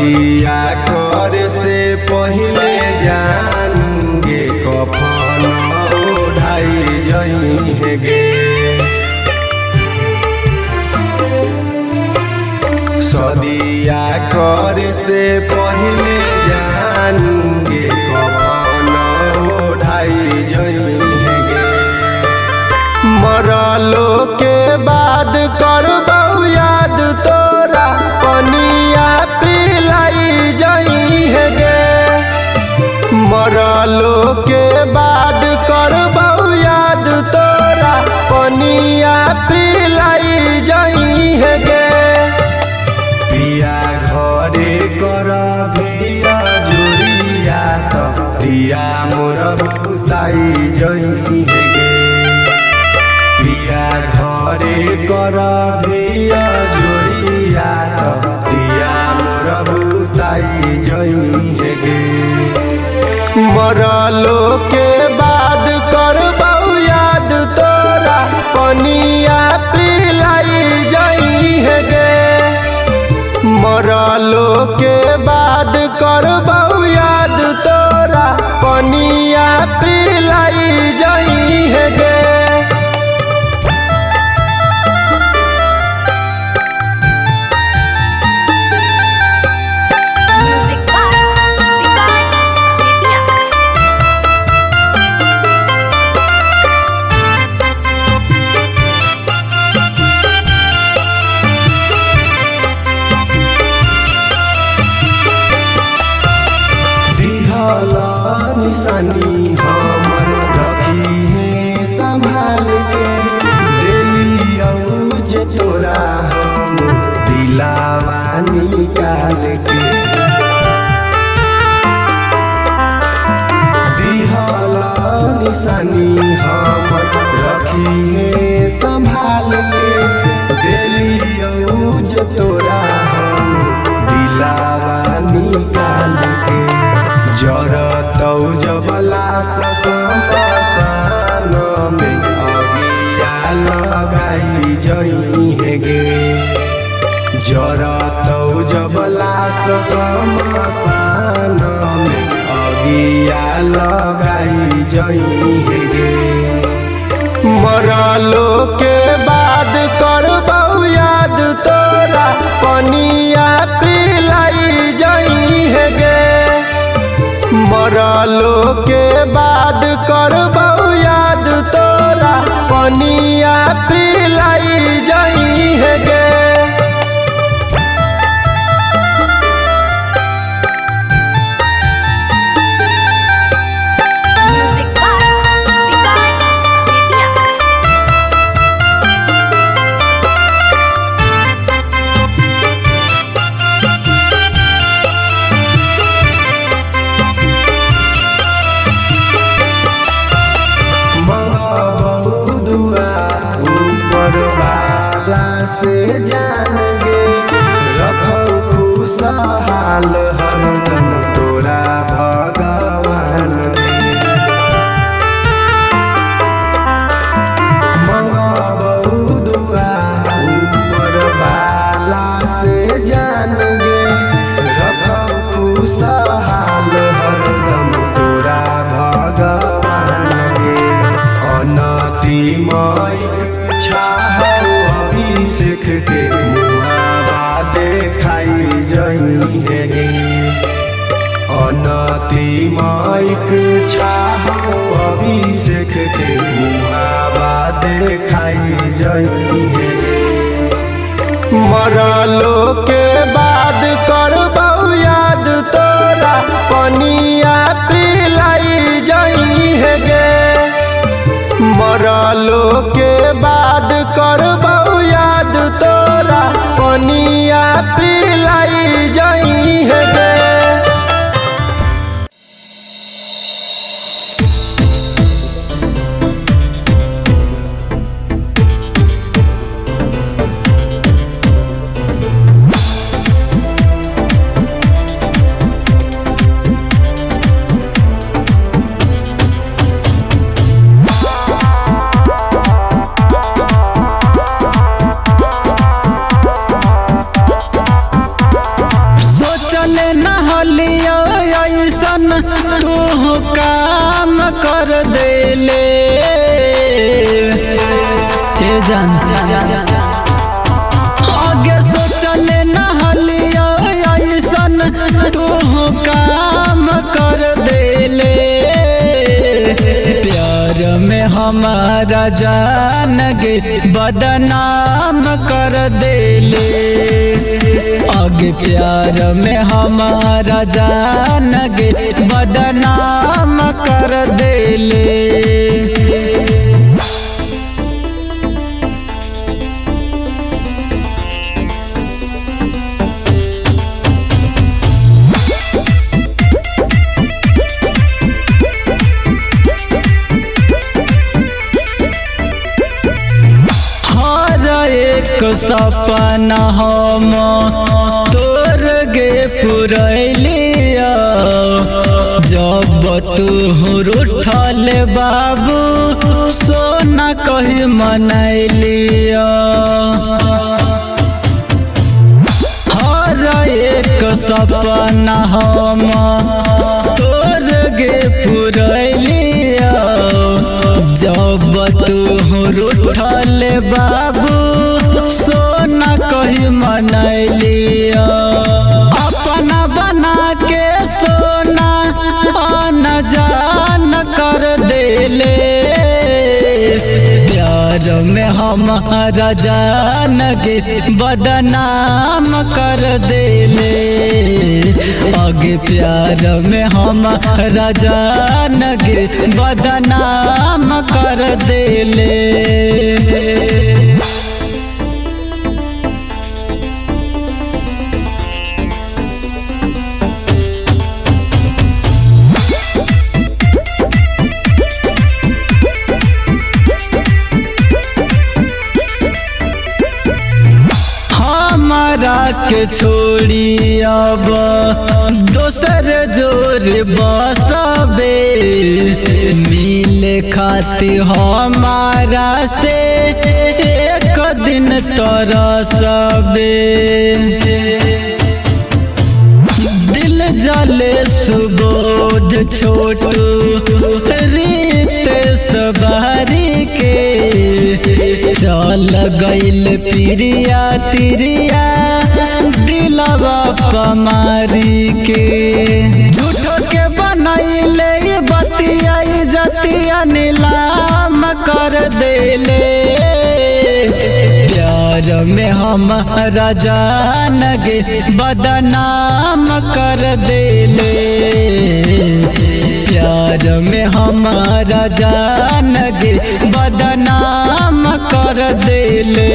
सदिया करे से पहिले जानूगे कफन ओढ़ाई जई हे गे। सदिया करे से पहिले जानूगे कफन ओढ़ाई जई हे गे। मरलो के बाद करबौ याद तोरा पनिया पिलाई जई हे गे। मरलो के बाद करबौ याद तोरा पनिया पिलाई जई हे गे। पिया घरे कर भिया जोड़िया त दिया मोर बुताई जई हे गे। पिया घरे कर भिया जोड़िया त दिया मोर बुताई जई हे गे। मरलो के बाद करबौ याद तोरा पनिया पिलाई जई हे गे। मरलो के बाद करबौ याद तोरा पनिया पिलाई जई हे गे। Music by Vikas Vidya. दिहला निशानी हमर रखी है संभाल के, देलियौ जे तोरा हम दिलावा निकाल के। दिहला निशानी हमर रखी है संभाल के, देलियौ जे तोरा हम दिलावा निकाल के। जरतौ जबला ससान में अगिया लगाई जई हे गे। जरतौ जबला ससान में अगिया लगाई जई हे गे। मरलो के बाद करबौ याद तोरा पनिया पिलाई जई हे गे। मरलो के बाद करबौ याद तोरा पनिया पिलाई जई हे गे। Music by Vikas Vidya. मंगबौ दुआ ऊपर वाला से जान गे, रखौ खुशहाल हरदम तोरा भगवान गे। मंगबौ दुआ ऊपर वाला से जान गे, रखौ खुशहाल हरदम तोरा भगवान गे। अनतिमयक छाहौ अभिषेक के मुहावा देखाई जई हे गे। अनतिमयक छाहौ अभिषेक के मुहावा देखाई जई हे गे। मरलो के बाद करबौ याद तोरा पनिया पिलाई जई हे गे। मरलो के बाद करबौ याद तोरा पनिया पिलाई जई हे गे। सोचले जान आगे सोचले न हलिया ऐसन तू काम कर देले। प्यार में हमारा जान गे बदनाम कर देले। आगे प्यार में हमारा जान गे बदनाम कर देले। एक सपना हम तोर गे पुरैलिया, जब तू रूठल बाबू सोना कही मनैलिया। हर एक सपना हम तोर गे पुरैलिया, जब तू रूठल बाबू सोना कही मनैलिया। अपना बना के सोना अनजान कर देले। प्यार में हमारा जान गे बदनाम कर देले। आगे प्यार में हमारा जान गे बदनाम कर देले। हमारा के छोड़ी अब दोसर जोर बसबे, मिले खातिर हमारा से एक दिन तरसबे। दिल जले सुबोध छोटू रीत सवारी के, चल गइल पिरिया तिरिया दिलवा पमारी के। झूठो के बनैले बतिया जतिया नीलाम कर देले। प्यार में हमारा जान गे बदनाम कर देले। प्यार में हमारा जान गे बदनाम कर देले।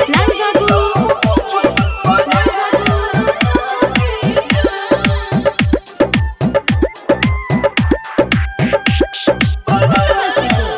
लाल बाबू, लाल बाबू, समस्तीपुर।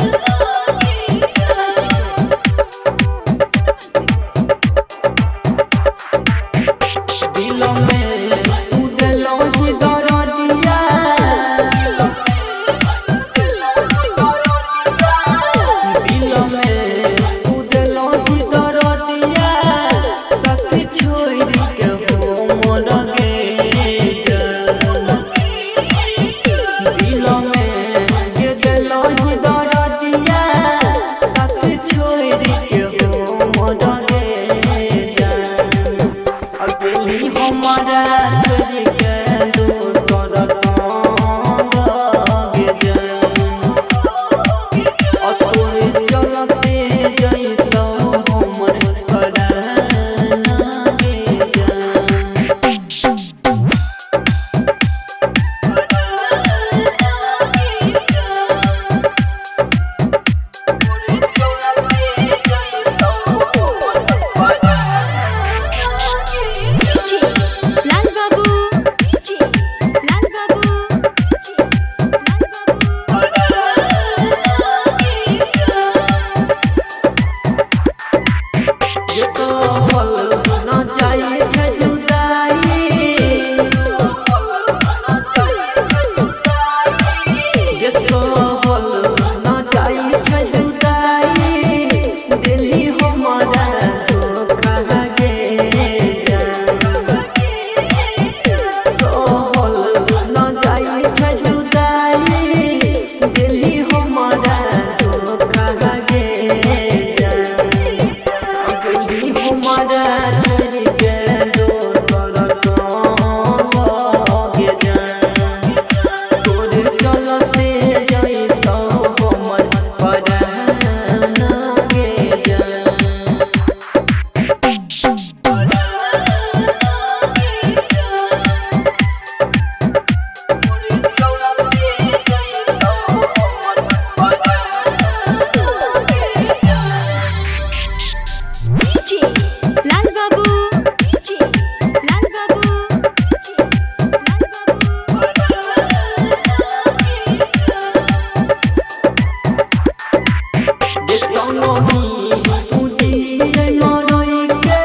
संगही तू जिए मरई के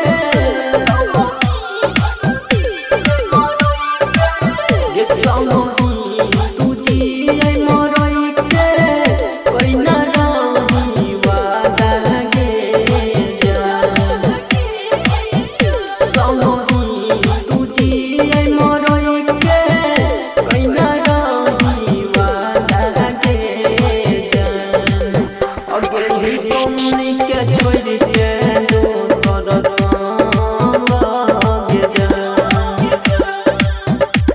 गे संगही तू जिए मरई के कोई ना रही वादा गे जान संगही तू जिए मरई के कोई ना रही वादा गे जान अगली सोनी के छोड़ के दोसर संग जान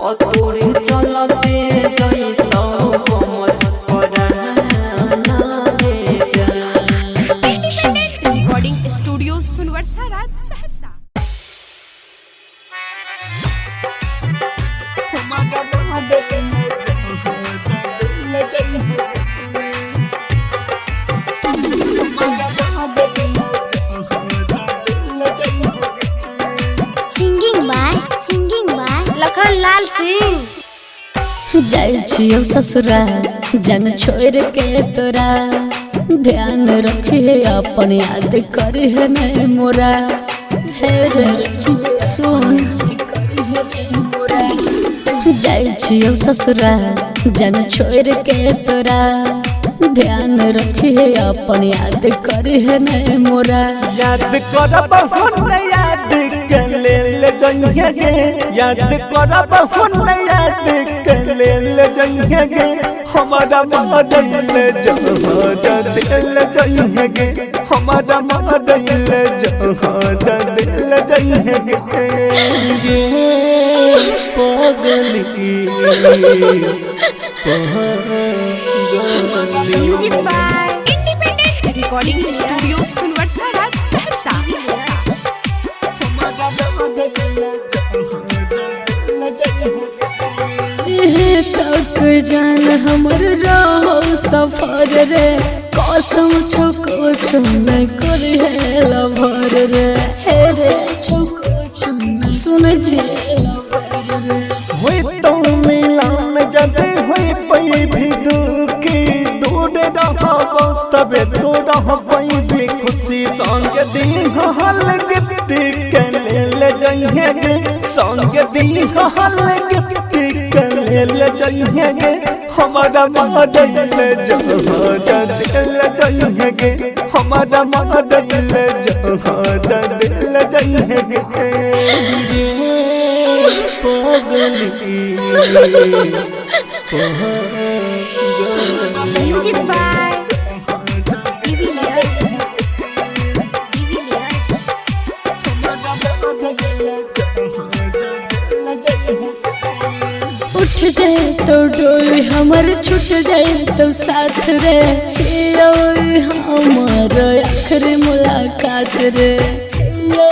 अतोरे चलते जैतौ हमर पराना गे जान। रिकॉर्डिंग स्टूडियो सुनवर Raj Saharsa. Singing by Lakhan Lal Singh. जाइ छियौ ससुरा जन छोड़ के तोरा ध्यान रखिए अपन याद करिहे नहीं मोरा हे रे रखिए सुन करिहे नहीं मोरा। जाइ छियौ ससुरा जन छोड़ के तोरा ध्यान रखिए अपन याद करिहे नहीं मोरा। याद करब हुन याद के लेल जइहे गे याद करब हुन याद के लेल जइहे गे हमारा मदल जहाँ दिल जइहे गे हमारा मदल जहाँ दिल जइहे गे गे पगली Music by independent recording studio Sunwar Raj Saharsa. एहे तक जान हमर रहो सफर रे कसम छो कुछ नहीं करे लभर रे हे से छो कुछ सुन छी लभर रे। होई तो मिलन जदे होई पई भी दुखी दूर रहब तबे तो रहबई भी खुशी संग दी हल गिफ्ट के लेल जइहे गे संग दी हल गिफ्ट के लेल जइहे गे हमारा मदल जहाँ दिल जइहे गे हमारा मदल जहाँ दिल जइहे गे पगली Music by de Villiers. De Villiers. उठ जाए तो डोली हमर छूट जाए तो साथ रे छियो हमर आखिरी मुलाकात रे छियो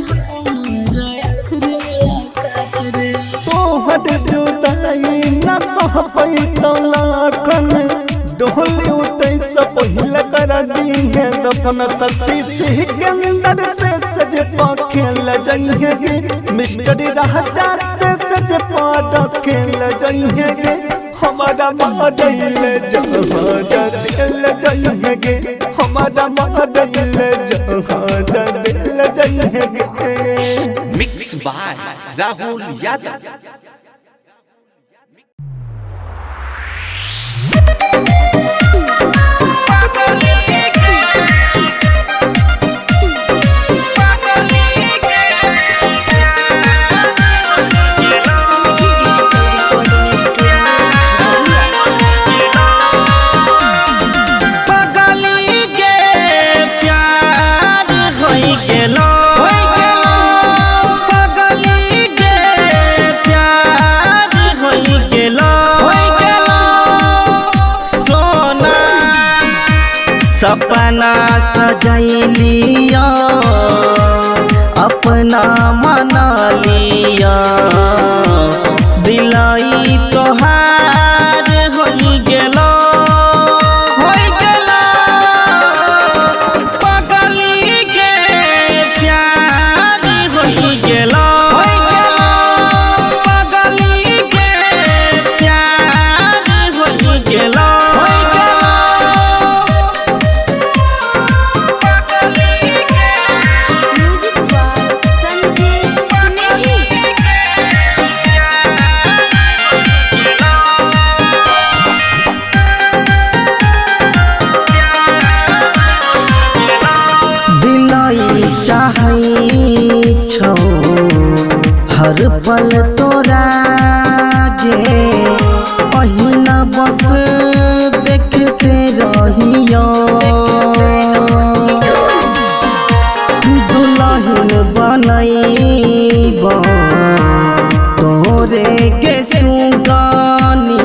हमर आखिरी मुलाकात रे। तोहर जुदाई न सह पैतौ लाखन डोली उठै से पहिले कर दीहे दफन ससी सिकंदर से सज खेल जइहे गे मिस्टर राजा से सज खेल जइहे गे हमारा मदल जहाँ दिल जइहे गे हमारा मदल जहाँ दिल जइहे गे। Mix by Rahul Yadav. Sanchi digital recording studio Khagaria. पगली के प्यार होई गेलो पगली के प्यार होई गेलो सोना सपना सजैलिया अपना मना लिया दिलाई तोहार होई गेलो होई गेलो पगली के प्यार होई गेलो पगली के प्यार होई गेलो होई गेलो। पल तोरा गे अहिना बस देखते रहियो दुल्हन बनैब तोरे के सुगानी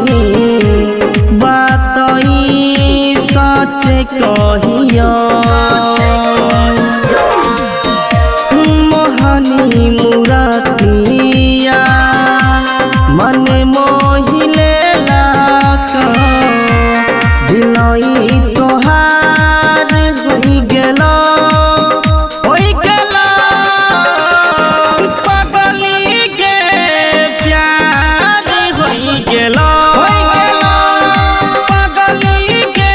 बात ई सच कहियो मोहनी मुरतिया मन मोहिले लाका दिलई तोहार होई गेलो होई गेलो पगली के प्यार होई गेलो होई गेलो पगली के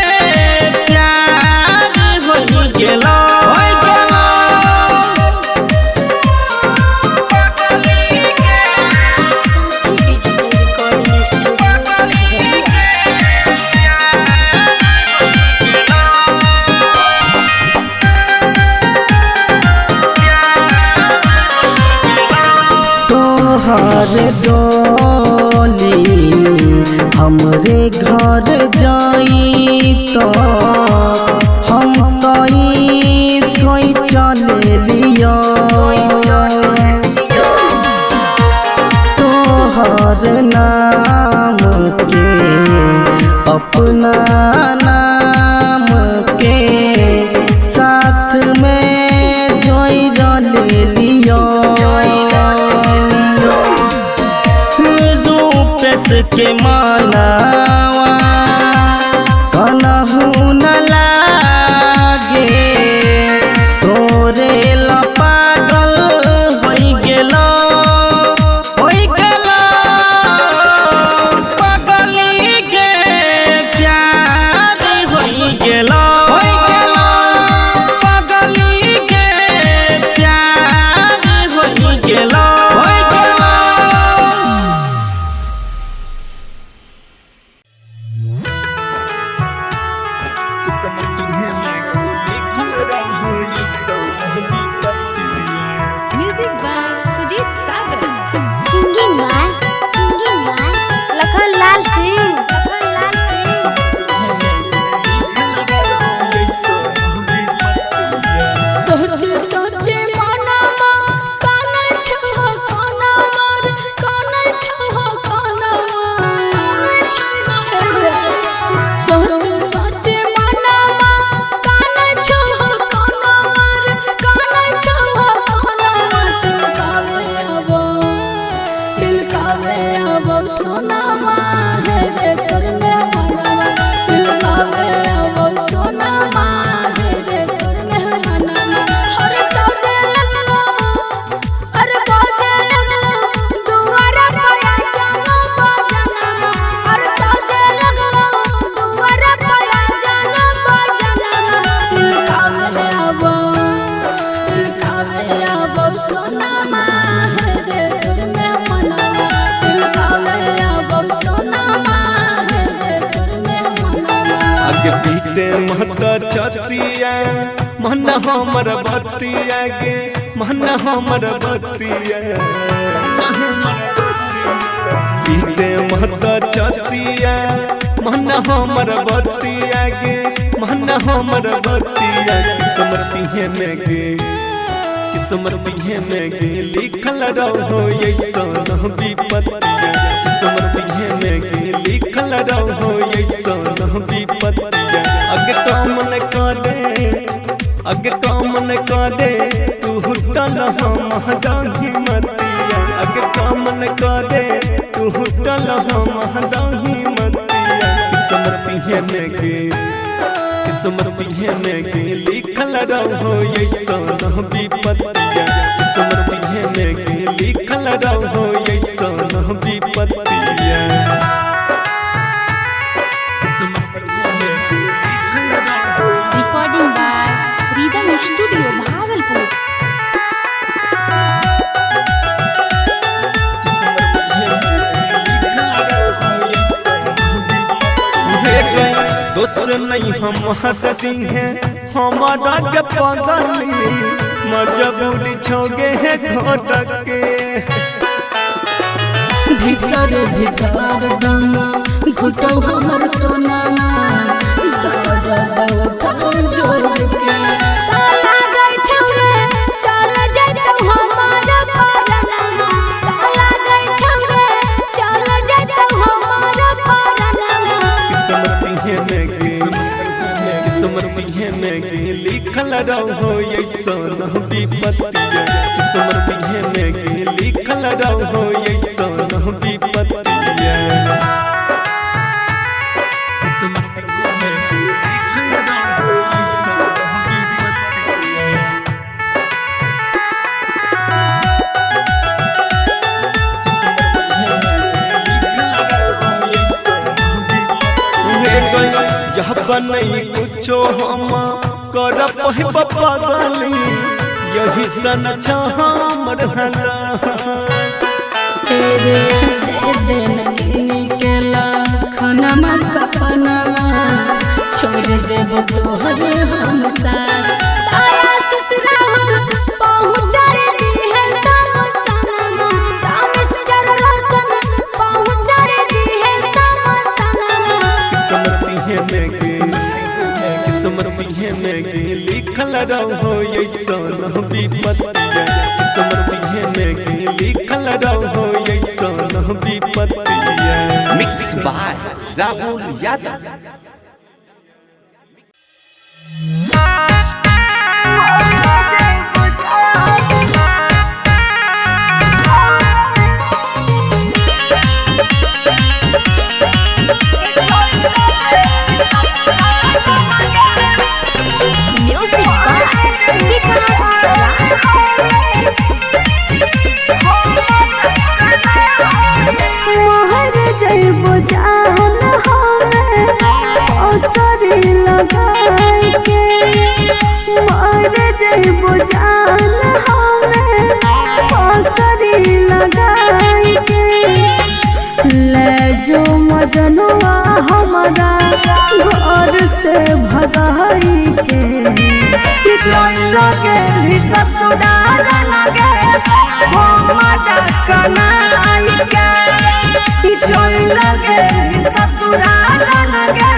प्यार होई गेलो होई गेलो Sanchi digital recording studio. तोहर डोली हमरे घर जाई तो हम तो ई सोई चले लियो तोहर नाम के अपना नाम के साथ में जोड़ ले लियो रूपेश के मानावा कनहु न लागे तोरे ला पागल होई गेलो होई गेलो पगली के प्यार होई गेलो होई गेलो पगली के प्यार होई गेलो होई गेलो। Music by Sujit Sagar. Singing by Lakhan Lal Singh. Lakhan Lal Singh. सोचे सोचे मनमा कान छो कान मार कान छो कान सोचे सोचे मनमा कान छो कान मार कान छो कान दिल कावे आवो दिल कावे आवो सोना है रे तोर में मनवा दिल कावे आवो सोना है रे तोर में मनवा हर सजे लगलो अरे बाजे लगलो दुआरा पया जानो बजनमा अरे सजे लगलो दुआरा पया जानो बजनमा दिल कावे आवो दिल कावे आवो सोना है रे तोर में मनवा दिल कावे आवो सोना है रे तोर में मनवा। आगे पीते महत छतिया मन हमर बतिया गे मन हमर बतिया पीते महत छतिया मन हमर बतिया गे मन हमर बतिया किस्मती है में गे किस्मती है में गे लिखल रहो ऐसन विपत्तिया किस्मती है में गे लिखल रहो ऐसन विपत्तिया अग काम न करे अग काम न करे तू हुटल हम डाही मतिया अग काम न करे तू हुटल हम डाही मतिया किस्मती है में गे किस्मती है में गे लिखल रहो ऐसन विपत्तिया किस्मती है में गे लिखल रहो ऐसन विपत्तिया किस्मती है में गे लिखल रहो। Recording by Rhythm Studio Bhagalpur. दोष नहीं हम हटती हैं हमारा के पगली मजबूरी छोगे है घोटके। भीतर भीतर दम घुटौ हमर सोना दर्द उठौ जोर के। किस्मत में लिखल रहो ऐसन विपत्तिया, किस्मत में लिखल रहो ऐसन विपत्तिया, किस्मत में लिखल रहो ऐसन विपत्तिया। यह बनई कुछो हम कर पगली, यही सन हमर हला। तेरे दिन निकला खाना कफनवा छोड़ देब तोहरे हम साथ। किस्मत में लिखल रहो ऐसन विपत्तिया, किस्मत में लिखल रहो ऐसन विपत्तिया। Mix by Rahul Yadav. Music by Vikas Raj. मोहर जइबो जान हमें असरी लगाई के, मोहर जइबो जान हमें असरी लगाई के। ले जो मजनुआ हमारा घर से भगाई के, लगे ससुराल लगे लगे ससुराल लगे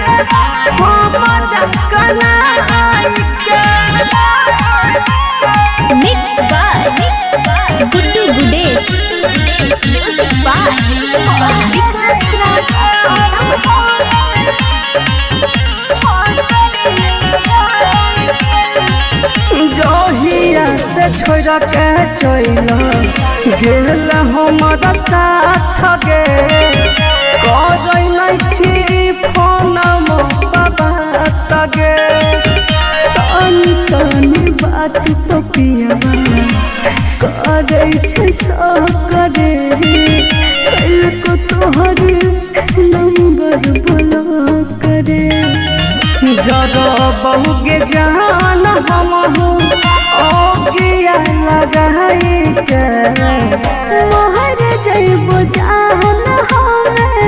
Mix by Guddu Gudesh. Music by Vikas Raj. जहिया से छोड़ के चल गेल हमर साथ गे, करै नै छी फोन बात गे। तनी तनी बात तो पियवा करै छै करे, कल को तोहर नंबर ब्लॉक करे। जरा बहुगे जान हमहु ओगिया लगाई के, मोहर जइबो जान हमें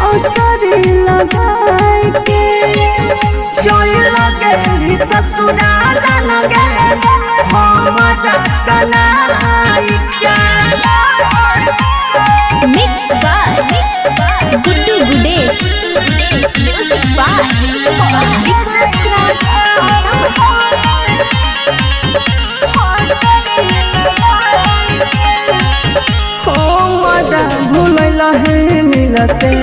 असरी लगाई के। चल गेली ससुराल लगे हम के। Mix by Guddu Gudesh. Music by Vikas Raj. हो भूल है मिलते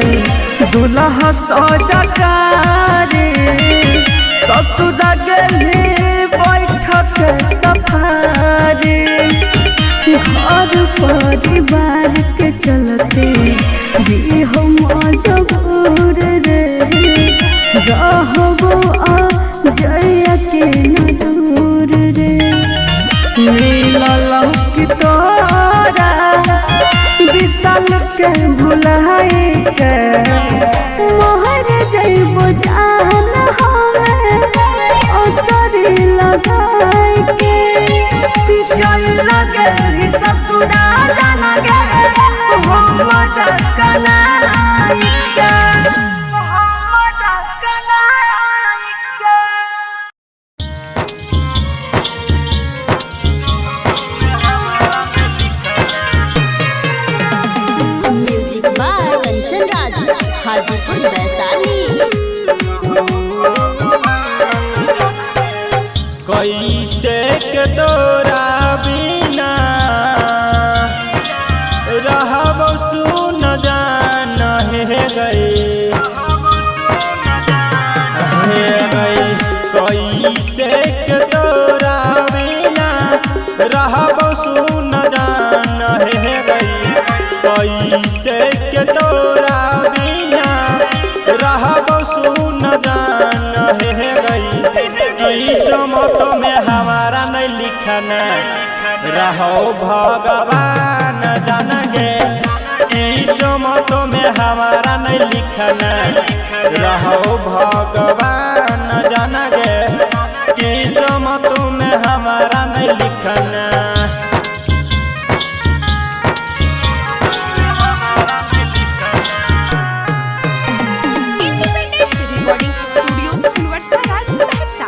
दुल्हा सजकारी, ससुर गेली बैठक सफारी। घर परिवार के चलते भी हम मजबूर रे, रहबो आ जइया के न दूर रे। मिलल की तोरा विशाल के भुलाई के, मोहर जइबो जान हमें असरी लगाई के। चल गेली ससुराल लगे हम के। भगवान जान गे, किस्मत में हमारा नहीं लिखना। रहो भगवान जान गे, किस्मत में हमारा नहीं लिखना। Recording studio Sunwarsa Saharsa.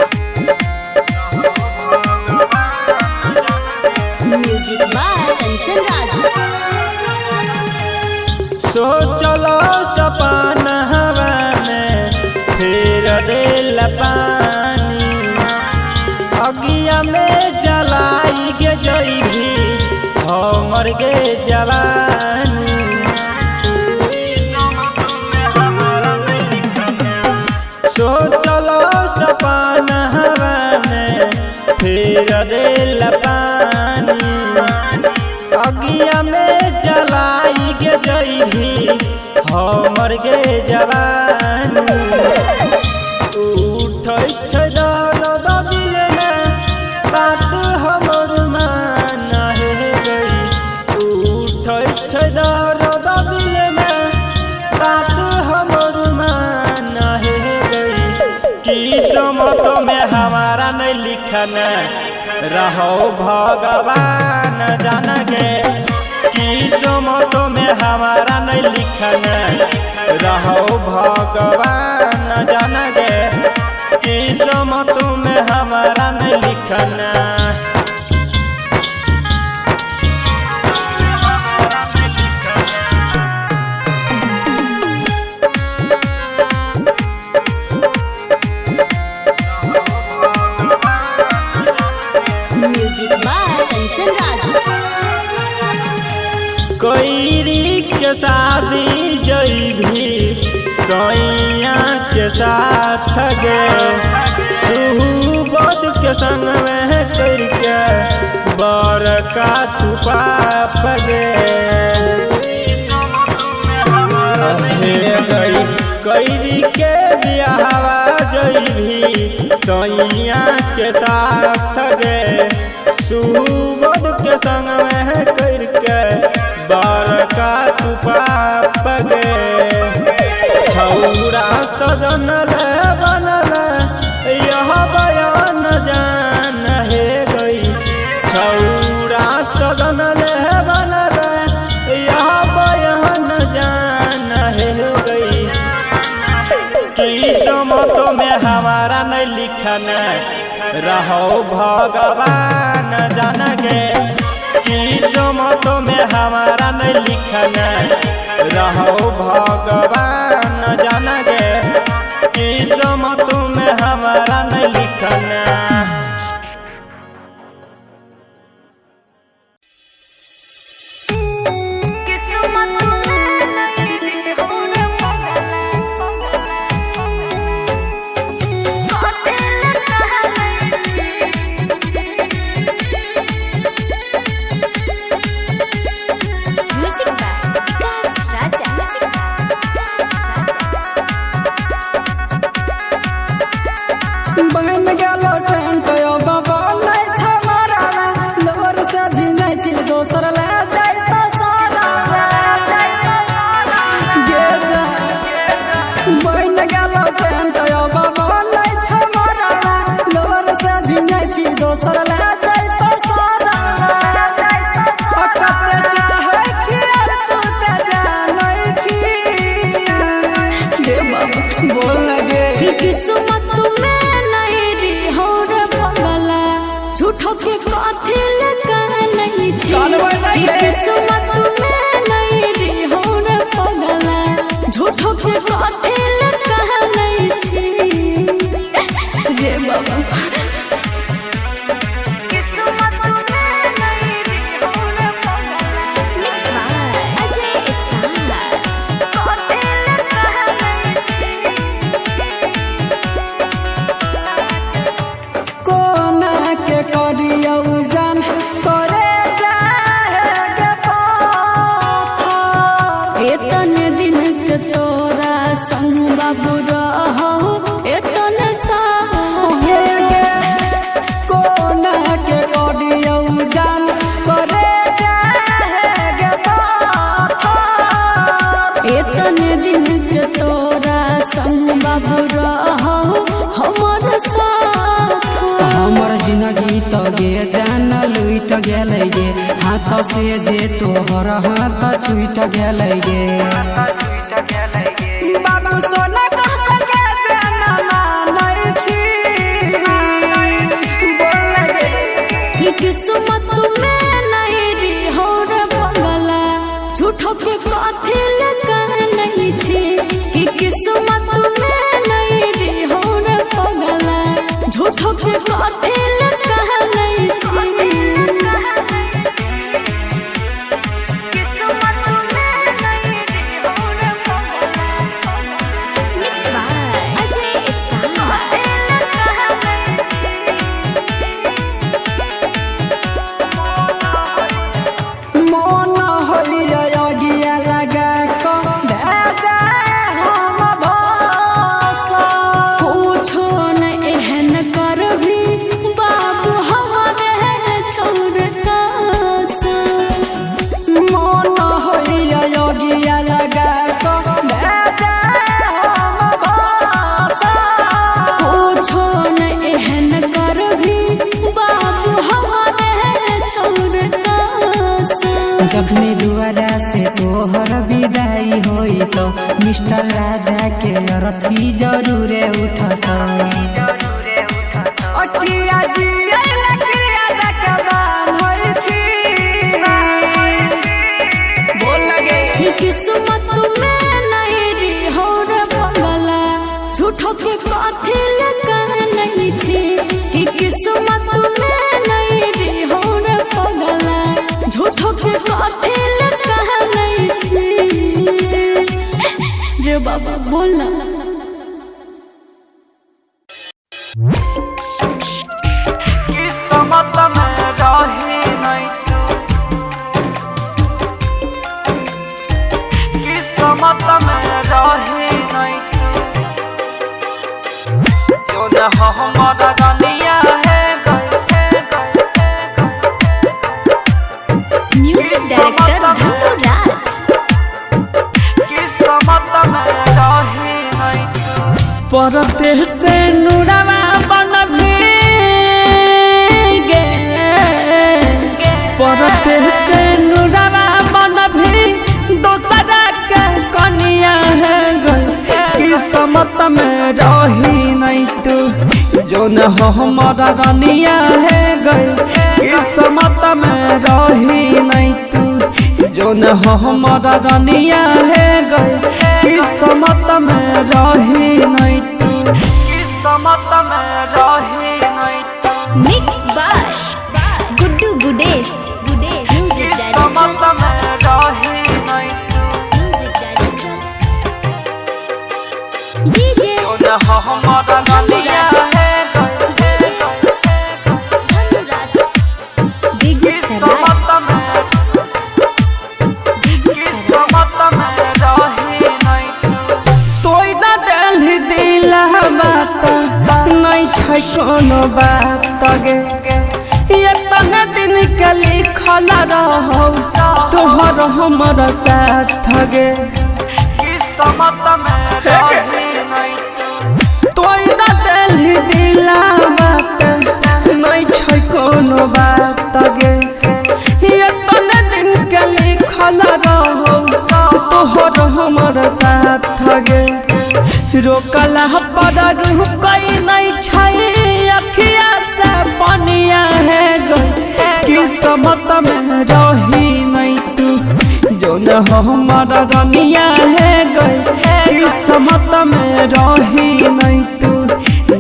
Music by Kanchan Raj. सोचलो सपना हवा में फिर दिल पानी, अगिया में जलाई गे जइभी हमर गे जवानी। सोचलो सपना हवा में फिर दिल पानी, अगिया में जलाई गे जइभी हमर गे जवानी। उठै छै दर्द दिल में बात हमर मान हे गई। उठै छै दर्द दिल में बात हमर मान हे गई। किस्मत में हमारा नहीं लिखना। रहो भगवान जान गे, किस्मत में हमारा नहीं लिखना। रहो भगवान जान गे, किस्मत में हमारा नहीं लिखना। Music by Kanchan Raj. कोईरी के शादी जइभी सैया के साथ गे, सुबोध के संग में करके बड़का तू पाप गे। कैरी के बियाहवा जइभी सैया के साथ गे, सुबोध के संग में करके बड़का तू पाप गे। छौरा सजन रे बनल यह बयान जान हे गई। छौरा सजन रे बनल यह बयान जान हे गई। किस्मत में हमारा नहीं लिखना। रहो भगवान जान गे, किस्मत में हमारा नहीं लिखना। रहो भगवान जान गे, किस्मत में हमारा नहीं लिखना। Music by Vikas Raja. Music by Vikas Raja. बन गेलो टेंट बाबा नहीं छमारा लोर से भी नहीं छी दोसर ले जाय तो सारा गे जा। बन गेलो टेंट बाबा नहीं छमारा लोर से भी नहीं छी दोसर ले जाय तो सारा। कते चाहै छी तू ते जानै छी गे बाबा बोल गे। किस्मत में नहीं रे हो रे पगला, झूठो के कथी नहीं छी। किस्मत में नहीं रे हो रे पगला, झूठो के कथी नहीं छी रे बाबा। Mix by Ajay star. कोना के करियौ जान करे जाए गे पाथर। एतने दिन के तोरा संग बाबू रहौ, एतने साहे गे बाबू रहो हमर साथ। हमर जिंदगी तो गे जान लुट गेलै गे, हाथ से जे तोहर हाथ छूट गेलै गे। बाबू सोना कह के जान मानै छी, बोल गे कि किस्मत में नहीं रे हो रे पगला, झूठो के कथी नहीं छी। कि किस्मत में नहीं रे हो रे पगला, झूठो के कथी नहीं छी। Mix by Ajay star. मन होइया अगिया लगा क भेजा हम भस। कुछो न एहन करभी बाबू हमारे छोड़ कस। मन होइया अगिया लगा क भेजा हम भस। कुछो न एहन करभी बाबू हमारे छोड़ कस। जखनी दुआरा से तोहर विदाई होई तो मिस्टर राजा के अरथी जरूरे उठत। अकिया जी लकड़िया दकबान होई छी, बोल गे कि किस्मत में नहीं रे हो रे पगला, झूठो के कथी नहीं छी। कि किस्मत में नहीं रे हो रे पगला, झूठो के कथी नहीं छी। रे बाबा बोल ना। किस्मत में रही नहीं तू, किस्मत में रही नहीं तू, जो न हमर रनिया है गई। म्यूजिक डायरेक्टर धनु राज। किस्मत में रही नहीं तू। परते से नुरावा बनभी गे, परते से नुरावा बनभी दोसरा के कनिया है गई। किस्मत में रही नहीं तू, जो न हमर रनिया है गई। किस्मत में रही नहीं तू, जो न हमर रनिया है गई। किस्मत में रही नहीं तू, किस्मत में रही नहीं तू, mix by Guddu Gudesh. Music किस्मत डायरेक्टर में रही नहीं तू, म्यूजिक डायरेक्टर डीजे जो न हमर रनिया है गई। धनु राज बेगूसराय। किस्मत में, किस्मत में रही नहीं तू। तोय न देलही दिला बात नहीं छै कोनो बात गे, एतना दिन के लिखल रहौ तोहर हमर साथ गे। किस्मत में रही नहीं तू, तोय न देलही दिला बात नहीं छै कोनो बात गे, एतना दिन के लिखल रहौ तोहर हमर साथ गे। रोकला पर रुकै नहीं छै अखिया से पनिया है गई। किस्मत में रही नहीं तू, जो न हमर रनिया है गई। किस्मत में रही नहीं तू,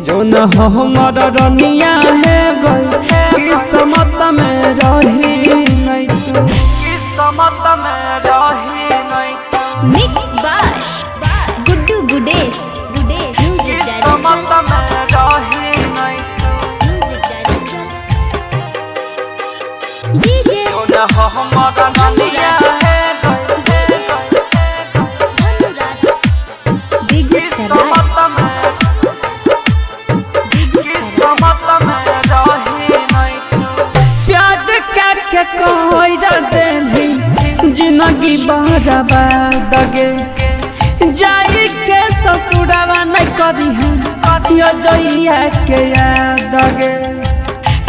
जो न हमर रनिया है गई। किस्मत में रही नहीं तू, किस्मत में रही नहीं तू, mix by Guddu Gudesh. Music किस्मत डायरेक्टर में रही नहीं तू, म्यूजिक डायरेक्टर डीजे जो न हमर रनिया है गई। धनु राज बेगूसराय। किस्मत में, किस्मत में रही नहीं तू। प्यार करके कोई देली जिंदगी बर्बाद गे, जाई के ससुरावा नहीं करी अजइया के याद गे।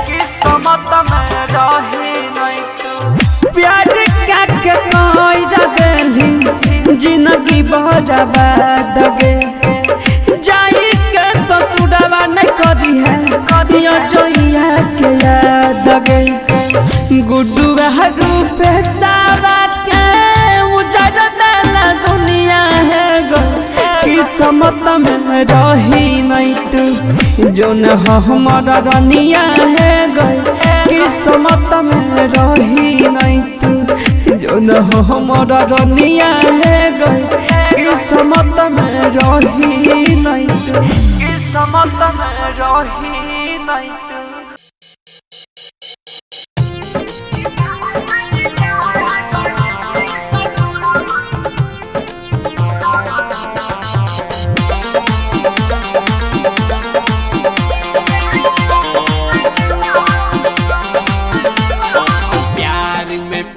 किस्मत में रही नहीं तू। प्यार का के कोई देली जिंदगी बर्बाद गे। जाई के ससुरवा नहीं करी है अजइया के याद गे। गुड्डू रूप सावा के उजर देला दुनिया है गो। किस्मत में रही नहीं तू जोन हमारा रनिया है गो। किस्मत में रही नहीं तू जोन हमारा रनिया है गो। किस्मत में रही नहीं तू। किस्मत में रही नहीं तू।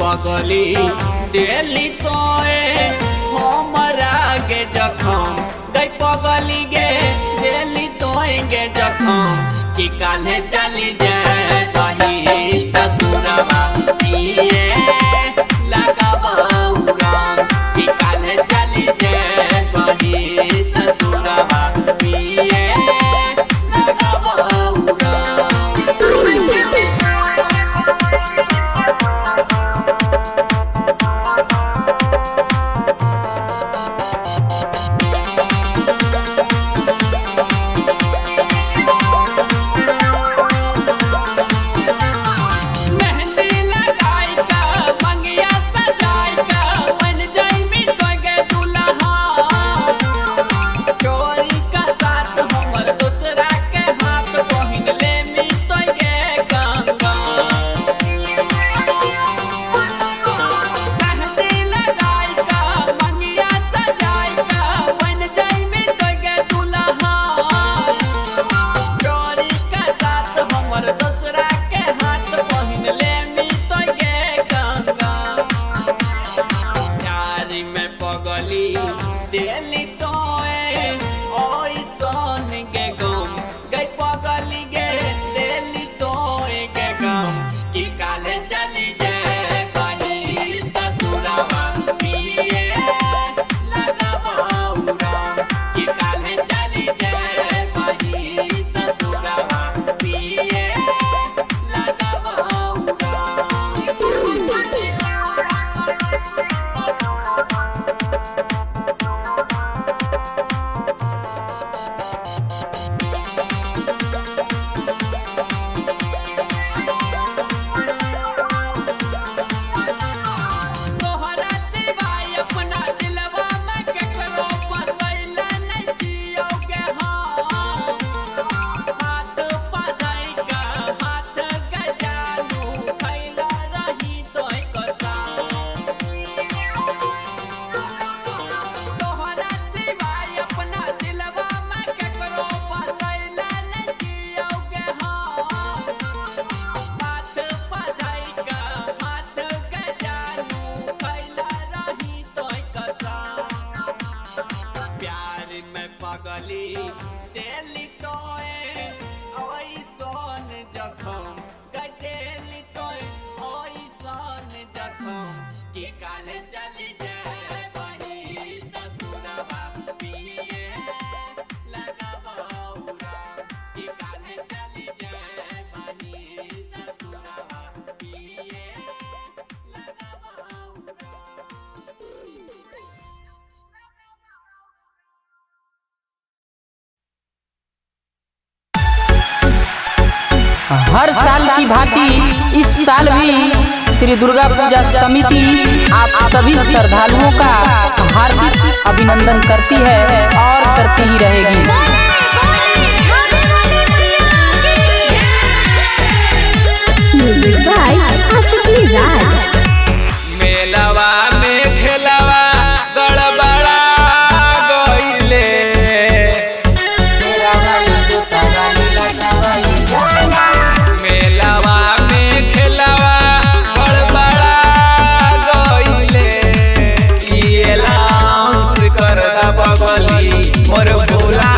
पगली दिली तोए हमरा गे जखम गई पगली गे दिली तोए गे जखम कि काल्हे चली जाए कहीं ससुरवा पिए लगाबौ राम कि काल्हे चली जाए कहीं ससुरवा पिए लगाबौ राम। हर साल की भांति इस साल भी श्री दुर्गा पूजा समिति आप सभी श्रद्धालुओं का हार्दिक अभिनंदन करती है और करती ही रहेगी। म्यूजिक बाय आशिकी राज। मेलावा में खेलावा गड़बड़ा गईले, मेलावा में खेलावा गड़बड़ा गईले, ये लाउंस करदा बगली मोर भुला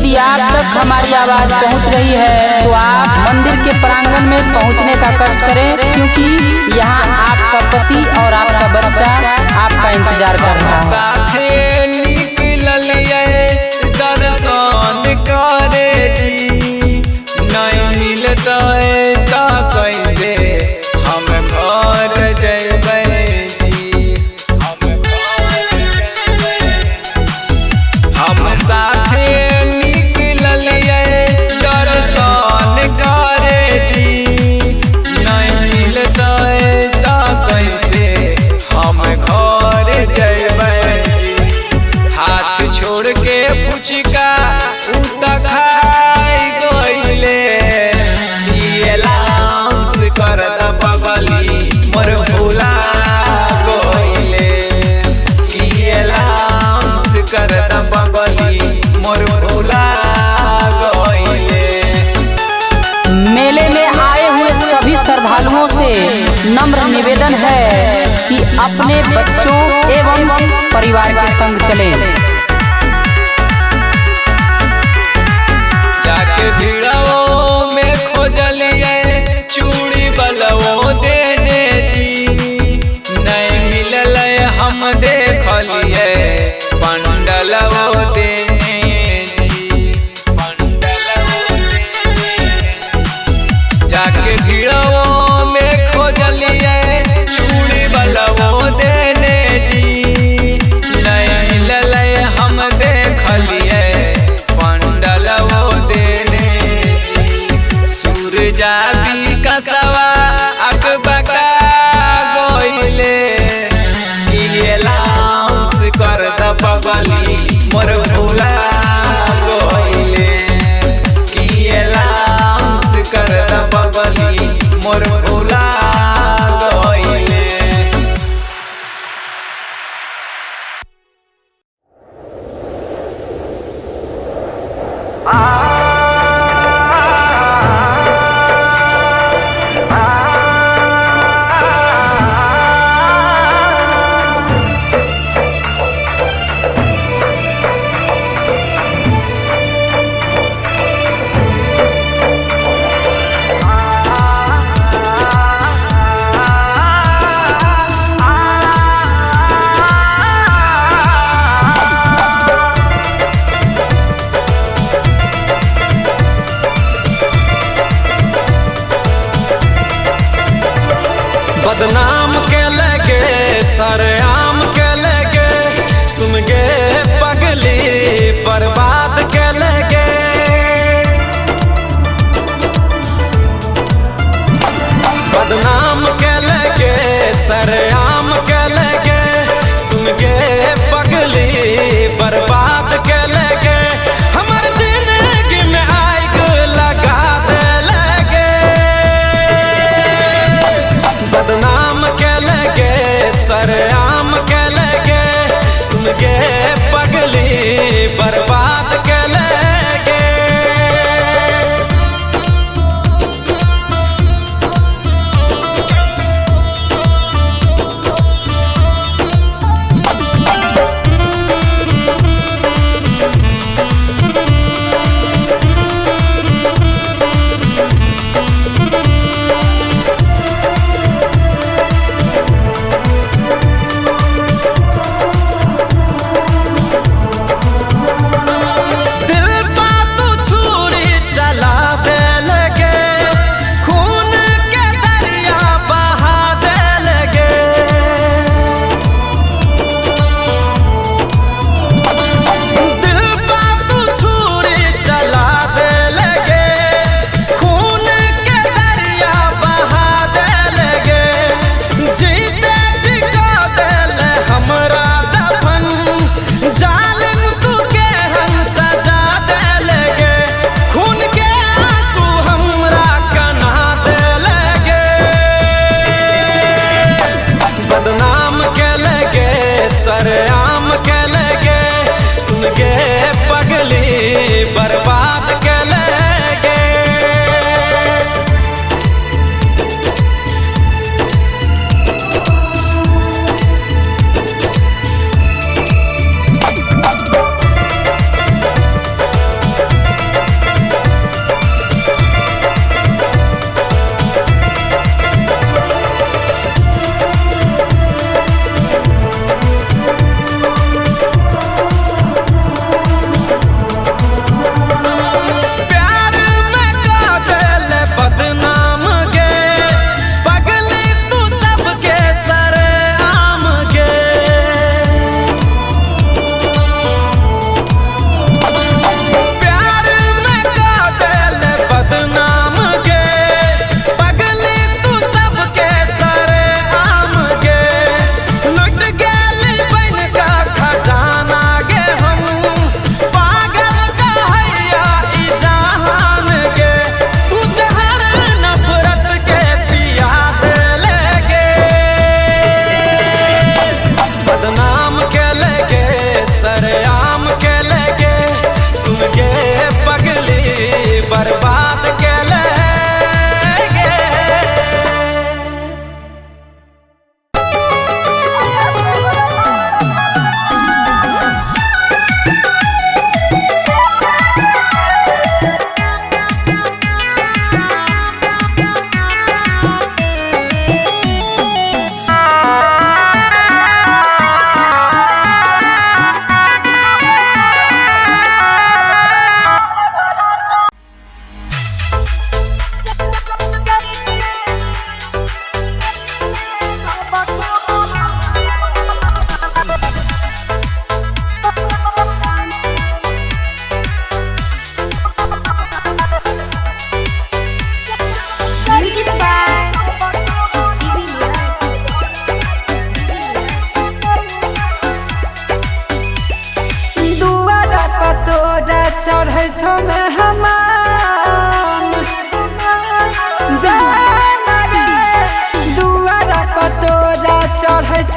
यदि आप तक हमारी आवाज़ पहुंच रही है तो आप मंदिर के प्रांगण में पहुंचने का कष्ट करें, क्योंकि यहां आपका पति और आपका बच्चा आपका इंतजार कर रहा है। साथे निकललिए दर्शन करे जी, नहीं मिलतै त कैसे हम घर जइबै जी। हम साथे निकललिए दर्शन करे जी, नहीं मिलतै त कैसे हम घर जइबै जी। हाथ छोड़ के फुचका उ त खाइ गइले, लाउंस कर द बगली मोर भुला गइले, लाउंस कर द बगली मोर भुला गइले। मेले में आए हुए सभी श्रद्धालुओं से नम्र निवेदन है कि अपने बच्चों एवं परिवार के संग चलें। जाके भीड़ों में खोजलिए चूड़ी बलवो देने जी, नहीं मिललै हम देखलिए पंडलवो देने जी। जाके भीड़ों में खोजलिए चूड़ी बलवो देने जी, नहीं मिललै हम देखलिए पंडलवो देने जी। सूरजा कसवा अकबका गइले, लाउंस कर द बगली मोर भुला गइले, लाउंस कर द बगली मोर भुला गइले। बदनाम के लगे सरेआम के लगे, सुन गे पगली बर्बाद के लगे। बदनाम के लगे सरेआम के लगे, सुन गे पगली बर्बाद के लगे। हमर जिंदगी में आग लगा दे लगे, बदनाम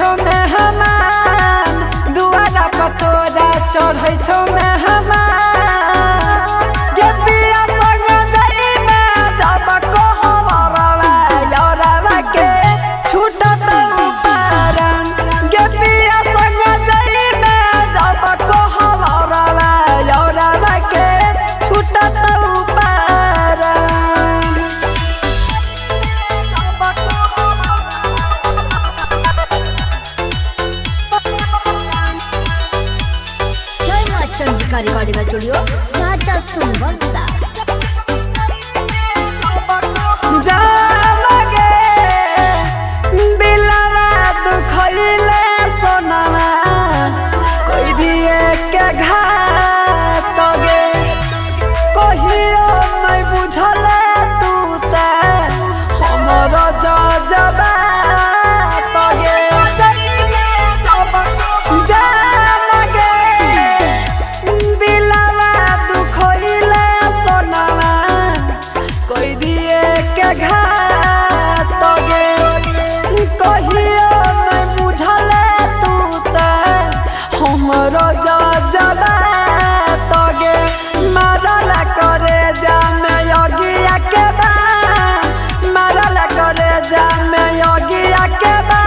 छौ मेहमान, दुआरा पर तोरा चढ़ै छौ मेहमान। गे पिया संग जइमे जब कोहबरवा यौरवा के छूटत पारन। गे पिया संग जइमे जब कोहबरवा यौरवा के छूटत पारन। जय माँ चंडिका रिकॉर्डिंग स्टूडियो राजा सुनवर्षा। जालगे दिलवा दुखैले सोनामा कोई दिए के घात गे, कहियो नहीं बुझले तू ते हमर जजबात गे। जालगे दिलवा दुखैले सोनामा कोई दिए के घात गे, कहियो नहीं बुझले तू ते हमर जजबात गे। मारल करे जामे अगिया के बा, मारल करे जामे अगिया के बा।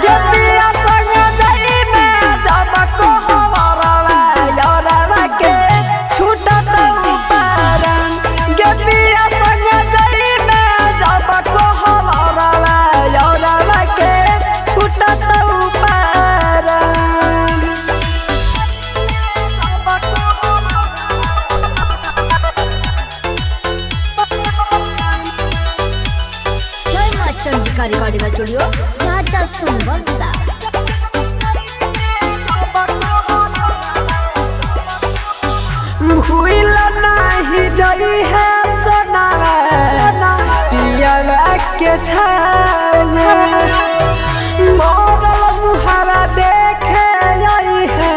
गे पिया संग जइमे जब कोहबरवा यौरवा के छूटत पारन। गे पिया संग जइमे जब कोहबरवा यौरवा के छूटत पारन। जय माँ चंडिका रिकॉर्डिंग स्टूडियो राजा सुनवर्षा। भूल नाही जई है सोनावा पियावा के छाव में, मरल मुहावा देखे आई है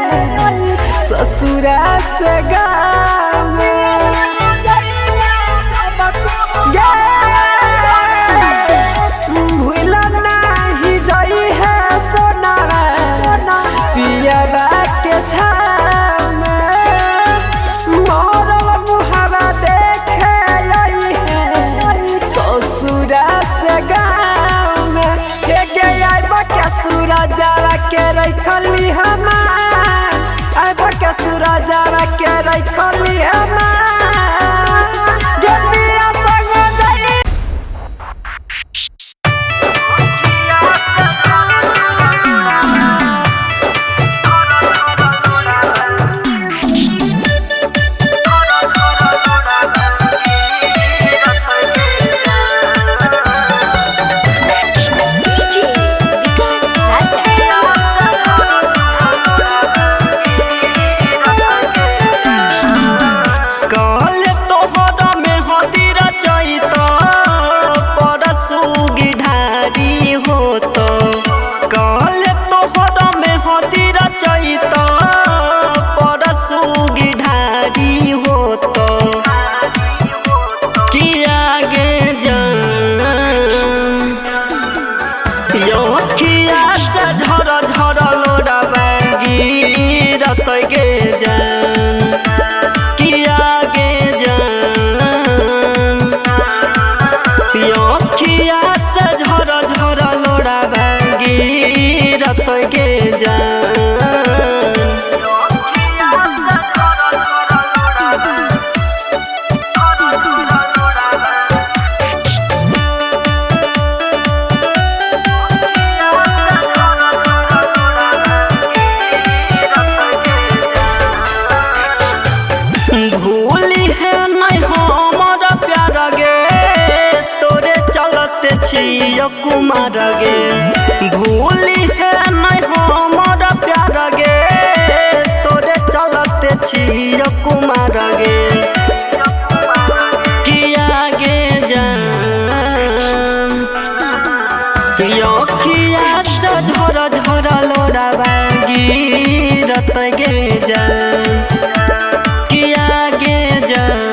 ससुरा से गाँव में। भूल नाही जई है सोनावा पियावा के छाव में, मरल मुहावा देखे आई है ससुरा से गाँव में। हे गे आइब के सूरजावा के रखली हमार, आइब के सूरजावा के रखली हमार। गे पिया संग जई डीजे विकास राजा। कल तोहरा में हदीर चैत परसु गिढारी होत। कल तोहरा में हदीर चैत परसु गिढारी होत। किया गे जान योखिया से झर झर लोड़ावा गिरत गे जान। किया गे जान योखिया से झर झर लोड़ावा गिरत गे जान। भूली है नहीं हमर प्यार गे, तोरे चलते छियो कुमार गे। भूली है नहीं हमर प्यार गे, तोरे चलते छियो कुमार गे। किया गे जान योखिया से झर झर लोड़ावा गिरत गे जान। किया गे जान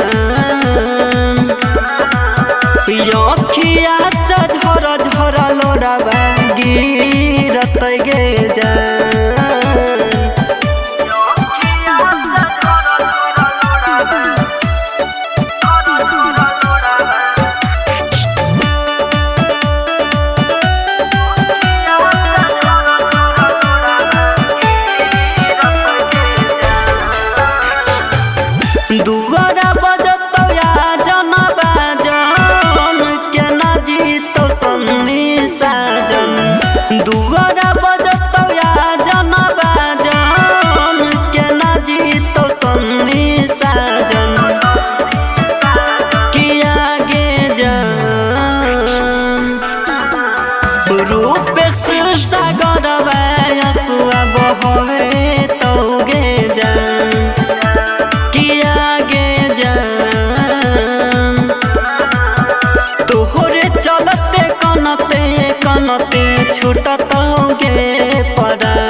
योखिया से झर झर लोड़ावा गिरत गे जान। दुआरा बजतौ या जन बाजन केना जीतौ सन्नी साजन। दुआरा बजतौ या जन बाजन केना जीतौ सन्नी साजन। किया गे जान रूप सागर असुआ बहवे तौ गे जान। किया गे जान तोहरे चलते कनते कनते छूटत गे परान।